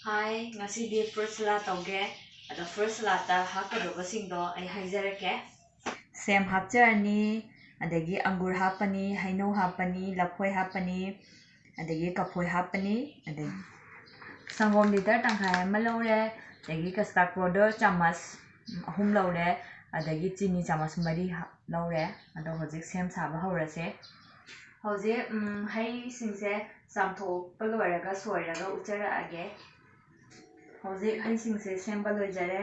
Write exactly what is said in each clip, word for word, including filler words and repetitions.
ꯍꯥꯏ, ꯉꯁꯤꯗꯤ fruit salad ꯇꯧꯒꯦ꯫ ꯑꯗꯣ fruit saladꯇ ꯍꯥꯞꯀꯗꯧꯕꯁꯤꯡꯗꯣ ꯑꯩ ꯍꯥꯏꯖꯔꯛꯀꯦ꯫ ꯁꯦꯝ ꯍꯥꯞꯆꯔꯅꯤ, ꯑꯗꯒꯤ ꯑꯪꯒꯨꯔ ꯍꯥꯞꯄꯅꯤ, ꯍꯩꯅꯧ ꯍꯥꯞꯄꯅꯤ, ꯂꯐꯣꯏ ꯍꯥꯞꯄꯅꯤ, ꯑꯗꯒꯤ ꯀꯐꯣꯏ ꯍꯥꯞꯄꯅꯤ, ꯑꯗꯒꯤ ꯁꯪꯒꯣꯝ litre ꯇꯪꯈꯥꯏ ꯑꯃ ꯂꯧꯔꯦ, ꯑꯗꯒꯤ custard powder ꯆꯥꯃꯁ ꯑꯍꯨꯝ ꯂꯧꯔꯦ, ꯑꯗꯒꯤ ꯆꯤꯅꯤ ꯆꯥꯃꯁ ꯃꯔꯤ ꯍꯥꯞ-, ꯂꯧꯔꯦ꯫ ꯑꯗꯣ ꯍꯧꯖꯤꯛ ꯁꯦꯝ ꯁꯥꯕ ꯍꯧꯔꯁꯦ꯫ ꯍꯧꯖꯤꯛ, ꯎꯝ, ꯍꯩꯁꯤꯡꯁꯦ ꯆꯥꯝꯊꯣꯛꯄ ꯂꯣꯏꯔꯒ ꯁꯣꯏꯔꯒ ꯎꯠꯆꯔꯛꯑꯒꯦ꯫ ꯍꯧꯖꯤꯛ ꯍꯩꯁꯤꯡꯁꯦ ꯁꯦꯝꯕ ꯂꯣꯏꯖꯔꯦ꯫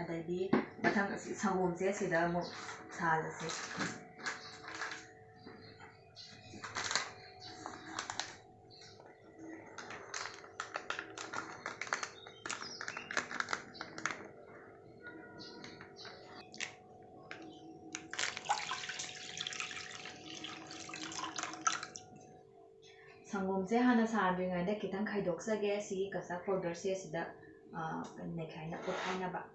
ꯑꯗꯩꯗꯤ ꯃꯊꯪ ꯑꯁꯤ ꯁꯪꯒꯣꯝꯁꯦ ꯁꯤꯗ ꯑꯃꯨꯛ ꯁꯥꯍꯜꯂꯁꯤ꯫ ꯁꯪꯒꯣꯝꯁꯦ ꯍꯥꯟꯅ ꯁꯥꯗ꯭ꯔꯤꯉꯩꯗ ꯈꯤꯇꯪ ꯈꯥꯏꯗꯣꯛꯆꯒꯦ꯫ ꯁꯤꯒꯤ custard powderꯁꯦ ꯁꯤꯗ, ꯑ, ꯅꯩꯈꯥꯏꯅ-, ꯑꯣꯠꯈꯥꯏꯅꯕ꯫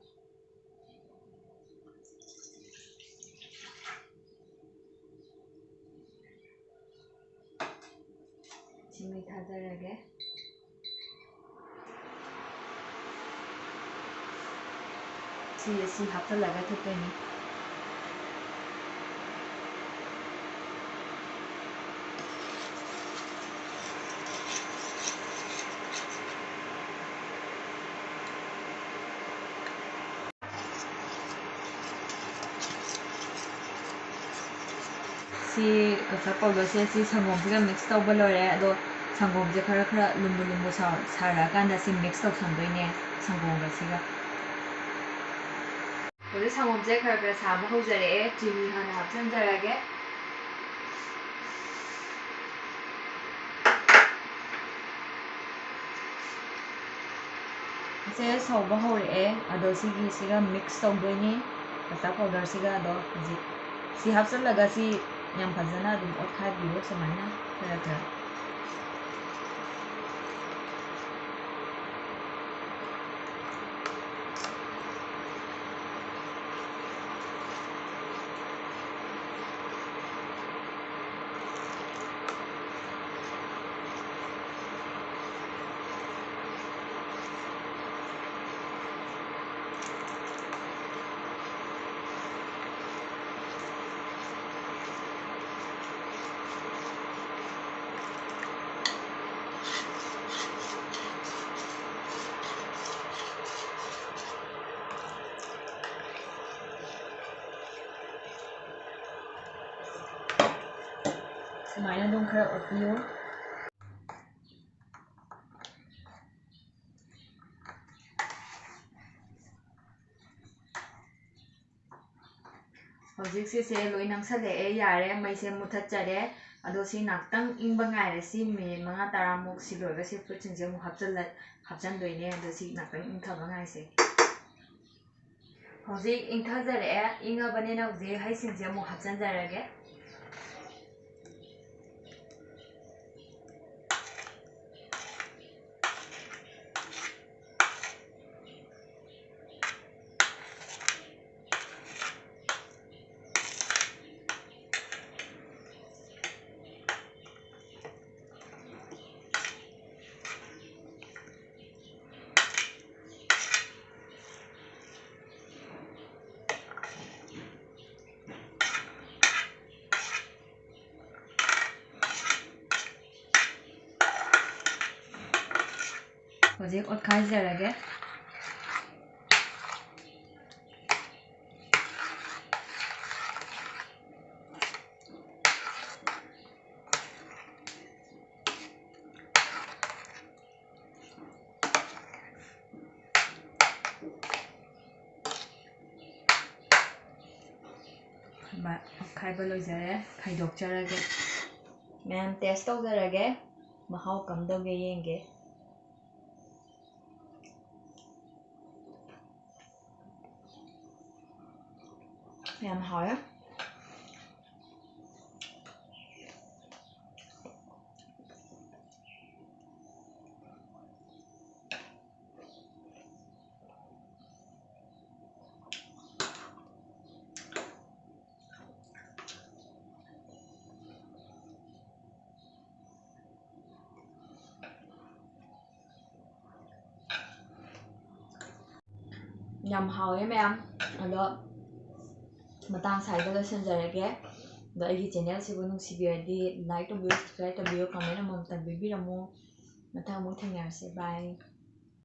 ꯁꯤ ꯃꯩ ꯊꯥꯖꯔꯒꯦ꯫ ꯁꯤ, ꯁꯤ ꯍꯥꯞꯆꯜꯂꯒ ꯊꯤꯠꯇꯣꯏꯅꯤ꯫ ꯁꯤ custard powderꯁꯦ ꯁꯤ ꯁꯪꯒꯣꯝꯁꯤꯒ mix ꯇꯧꯕ ꯂꯣꯏꯔꯦ꯫ ꯑꯗꯣ ꯁꯪꯒꯣꯝꯁꯦ ꯈꯔ ꯈꯔ ꯂꯨꯝꯕꯨ ꯂꯨꯝꯕꯨ ꯁꯥ-, ꯁꯥꯔꯛꯑꯀꯥꯟꯗ ꯁꯤ mix ꯇꯧꯁꯟꯗꯣꯏꯅꯦ ꯁꯪꯒꯣꯝꯒ ꯁꯤꯒ꯫ ꯍꯧꯖꯤꯛ ꯁꯪꯒꯣꯝꯁꯦ ꯈꯔ ꯈꯔ ꯁꯥꯕ ꯍꯧꯖꯔꯛꯑꯦ꯫ ꯆꯤꯅꯤ ꯍꯥꯟꯅ ꯍꯥꯞꯆꯤꯟꯖꯔꯒꯦ꯫ ꯁꯦ ꯁꯧꯕ ꯍꯧꯔꯛꯑꯦ꯫ ꯑꯗꯣ ꯁꯤꯒꯤꯁꯤꯒ mix ꯇꯧꯗꯣꯏꯅꯤ, custard powderꯁꯤꯒ꯫ ꯑꯗꯣ ꯍꯧꯖꯤꯛ ꯁꯤ ꯍꯥꯞꯆꯤꯜꯂꯒ ꯁꯤ ꯌꯥꯝ ꯐꯖꯅ ꯑꯗꯨꯝ ꯑꯣꯠꯈꯥꯏꯕꯤꯌꯨ ꯁꯨꯃꯥꯏꯅ ꯈꯔ ꯈꯔ꯫ ꯁꯨꯃꯥꯏꯅ ꯑꯗꯨꯝ ꯈꯔ ꯑꯣꯠꯄꯤꯌꯨ꯫ ꯍꯧꯖꯤꯛ ꯁꯤꯁꯦ ꯂꯣꯏ ꯅꯪꯁꯜꯂꯛꯑꯦ, ꯌꯥꯔꯦ, ꯃꯩꯁꯦ ꯃꯨꯊꯠꯆꯔꯦ꯫ ꯑꯗꯣ ꯁꯤ ꯉꯥꯛꯇꯪ ꯏꯪꯕ ꯉꯥꯏꯔꯁꯤ, ꯃꯤꯅꯤꯠ ꯃꯉꯥ ꯇꯔꯥꯃꯨꯛ꯫ ꯁꯤ ꯂꯣꯏꯔꯒ ꯁꯤ ꯐ꯭ꯔꯨꯏꯠꯁꯤꯡꯁꯦ ꯑꯃꯨꯛ ꯍꯥꯞꯆꯜꯂ-, ꯍꯥꯞꯆꯟꯗꯣꯏꯅꯦ꯫ ꯑꯗꯣ ꯁꯤ ꯉꯥꯛꯇꯪ ꯏꯪꯊꯕ ꯉꯥꯏꯁꯦ꯫ ꯍꯧꯖꯤꯛ ꯏꯪꯊꯖꯔꯛꯑꯦ, ꯏꯪꯉꯕꯅꯤꯅ ꯍꯧꯖꯤꯛ ꯍꯩꯁꯤꯡꯁꯦ ꯑꯃꯨꯛ ꯍꯥꯞꯆꯟꯖꯔꯒꯦ꯫ ꯍꯧꯖꯤꯛ ꯑꯣꯠꯈꯥꯏꯖꯔꯒꯦ꯫ ꯃ-, ꯑꯣꯠꯈꯥꯏꯕ ꯂꯣꯏꯖꯔꯦ꯫ ꯈꯥꯏꯗꯣꯛꯆꯔꯒꯦ꯫ ꯃꯌꯥꯝ ꯇꯦꯁ ꯇꯧꯖꯔꯒꯦ꯫ ꯃꯍꯥꯎ ꯀꯝꯗꯧꯒꯦ ꯌꯦꯡꯒꯦ꯫ ꯌꯥꯝ ꯍꯥꯎꯋꯦ꯫ ꯌꯥꯝ ꯍꯥꯎꯋꯦ ꯃꯌꯥꯝ꯫ ꯑꯗꯣ ꯃꯇꯥꯡ ꯁ꯭ꯋꯥꯏꯗ ꯂꯣꯏꯁꯤꯟꯖꯔꯒꯦ꯫ ꯑꯗꯣ ꯑꯩꯒꯤ ꯆꯦꯅꯦꯜꯁꯤꯕꯨ ꯅꯨꯡꯁꯤꯕꯤꯔꯗꯤ like ꯇꯧꯕꯤꯌꯨ, subscribe ꯇꯧꯕꯤꯌꯨ, comment ꯑꯃꯃꯝꯇꯪ ꯄꯤꯕꯤꯔꯝꯃꯨ꯫ ꯃꯊꯪ ꯑꯃꯨꯛ ꯊꯦꯡꯅꯔꯁꯦ꯫ Bye꯫